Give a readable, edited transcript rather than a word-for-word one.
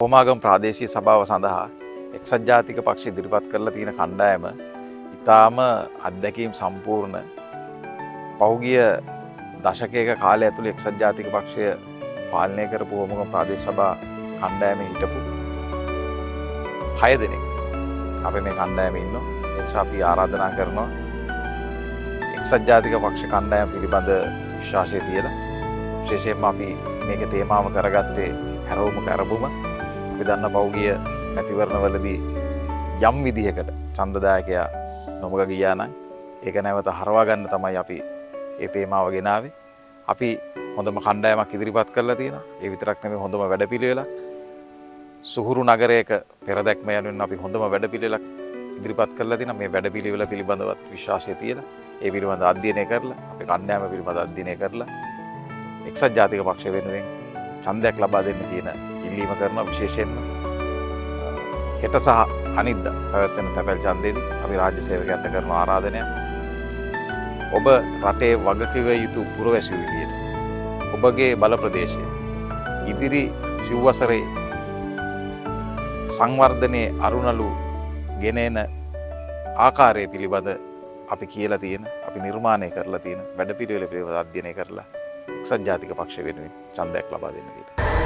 හෝමාගම ප්‍රාදේශීය සභාව සඳහා එක්සත් ජාතික පක්ෂ ඉදිරිපත් කරලා තියෙන කණ්ඩායම ඉතාම අත්දැකීම් සම්පූර්ණ, පහුගිය දශකයක කාලය ඇතුළේ එක්සත් ජාතික පක්ෂය පාලනය කරපු හෝමාගම ප්‍රාදේශ සභා කණ්ඩායමේ හිටපු 6 දෙනෙක් අපේ මේ කණ්ඩායමේ ඉන්නවා. ඒ නිසා අපි ආරාධනා කරනවා එක්සත් ජාතික පක්ෂ කණ්ඩායම පිළිබඳ විශ්වාසය තියලා, විශේෂයෙන්ම අපි මේකේ තේමාව කරගත්තේ හැරවුම කරබුම. අපි දන්න පහුගිය මැතිවරණවලදී යම් විදිහකට ඡන්දදායකයා නොමග ගියා නම් ඒක නැවත හරවා ගන්න තමයි අපි ඒ තේමාව ගෙනාවේ. අපි හොඳම කණ්ඩායමක් ඉදිරිපත් කරලා තියෙනවා. ඒ විතරක් නෙමෙයි, හොඳම වැඩපිළිවෙලක්, සුහුරු නගරයක පෙරදැක්ම යනුවෙන් අපි හොඳම වැඩපිළිවෙලක් ඉදිරිපත් කරලා තියෙනවා. මේ වැඩපිළිවෙල පිළිබඳවත් විශ්වාසය තියලා, ඒ පිළිබඳ අධ්‍යයනය කරලා, අපේ කණ්ඩායම පිළිබඳ අධ්‍යයනය කරලා එක්සත් ජාතික පක්ෂ වෙනුවෙන් ඡන්දයක් ලබා දෙන්න කියන ඉල්ලීම කරනවා. විශේෂයෙන්ම හෙට සහ අනිද්දා පැවැත්වෙන තැපැල් ඡන්දයේදී අපි රාජ්‍ය සේවකයන්ට කරන ආරාධනයක්, ඔබ රටේ වගකිව යුතු පුරවැසියෝ විදියට ඔබගේ බල ප්‍රදේශය ඉදිරි සිව්වසරේ සංවර්ධනයේ අරුණලු ගෙන එන ආකාරය පිළිබඳ අපි කියලා තියෙන, අපි නිර්මාණය කරලා තියෙන වැඩපිළිවෙල පිළිබඳ අධ්‍යයනය කරලා එක්සත් ජාතික පක්ෂ වෙනුවෙන් ඡන්දයක් ලබා දෙන්න කියලා.